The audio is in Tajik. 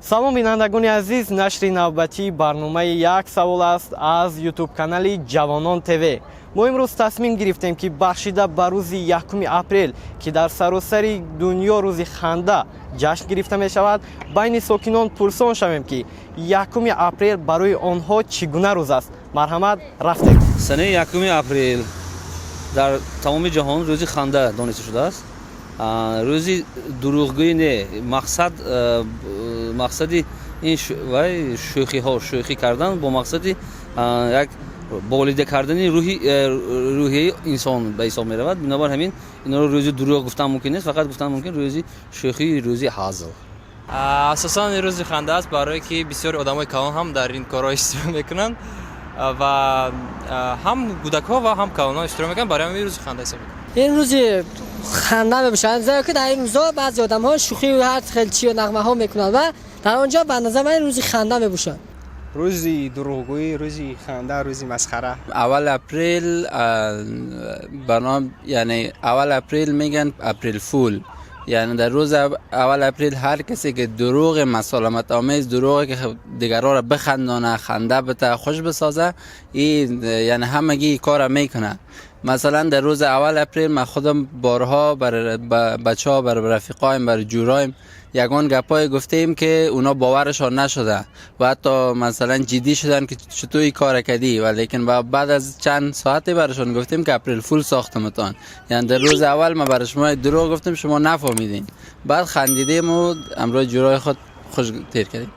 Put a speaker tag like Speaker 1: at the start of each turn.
Speaker 1: Салом, бинандагони азиз! Нашри навбатии барномаи «Як савол» аст аз Ютуб канали «Ҷавонон ТВ». Мо имрӯз тасмим гирифтем, ки бахшида ба рӯзи 1 апрел, ки дар саросари дунё рӯзи ханда ҷашн гирифта мешавад, байни сокинон пурсон шавем, ки 1 апрел барои онҳо чӣ гуна рӯз аст. Марҳамат, рафтем.
Speaker 2: Санаи 1 апрел дар тамоми ҷаҳон рӯзи ханда дониста шудааст. Рӯзи дурӯғгӯӣ не, мақсад, мақсади ин вай шӯхиҳо, шӯхӣ кардан бо мақсади як болида кардани рӯҳи, рӯҳияи инсон ба ҳисоб меравад. Бинобар ҳамин инро рӯзи дурӯғ гуфтан мумкин нест, фақат гуфтан мумкин рӯзи шӯхӣ, рӯзи ҳазл.
Speaker 3: Асосан ин рӯзи ханда аст, барое ки бисёри одамои калон ҳам дар ин корҳо иштирок мекунанд ва ҳам кӯдакҳо ва ҳам калонҳо иштирок мекунанд. Барои ҳамин рӯзи ханда ҳисоб мекунанд.
Speaker 4: Ин рӯзи ханда мебошад, зеро ки дар ин рӯзҳо баъзе одамҳо шӯхию ҳар хел чию нағмаҳо мекунанд ва дар он ҷо ба назар ман рӯзи ханда мебошад.
Speaker 5: Рӯзи дурӯғгӯӣ, рӯзи ханда, рӯзи масхара.
Speaker 6: اول اپریل برنامه، یعنی اول اپریل میگن April Fool، یعنی در روز اول اپریل هر کسی که دروغ مسالمت آمیز، دروغی که دیگران را بخندانه، خنده بته، خوش بسازه، این یعنی همگی کار میکنه. مثلا در روز اول اپریل من خودم بارها بر بچه ها، بر رفیقایم، بر جورایم یگان گپای گفتیم که اونا باورشان نشده و حتی مثلا جدی شدن که چطور این کار کردی، ولیکن بعد از چند ساعتی برشان گفتیم که April Fool ساختمتان، یعنی در روز اول ما برای شما دروغ گفتیم، شما نفهمیدین، بعد خندیدیم و امرای جورای خود خوش تیر کردیم.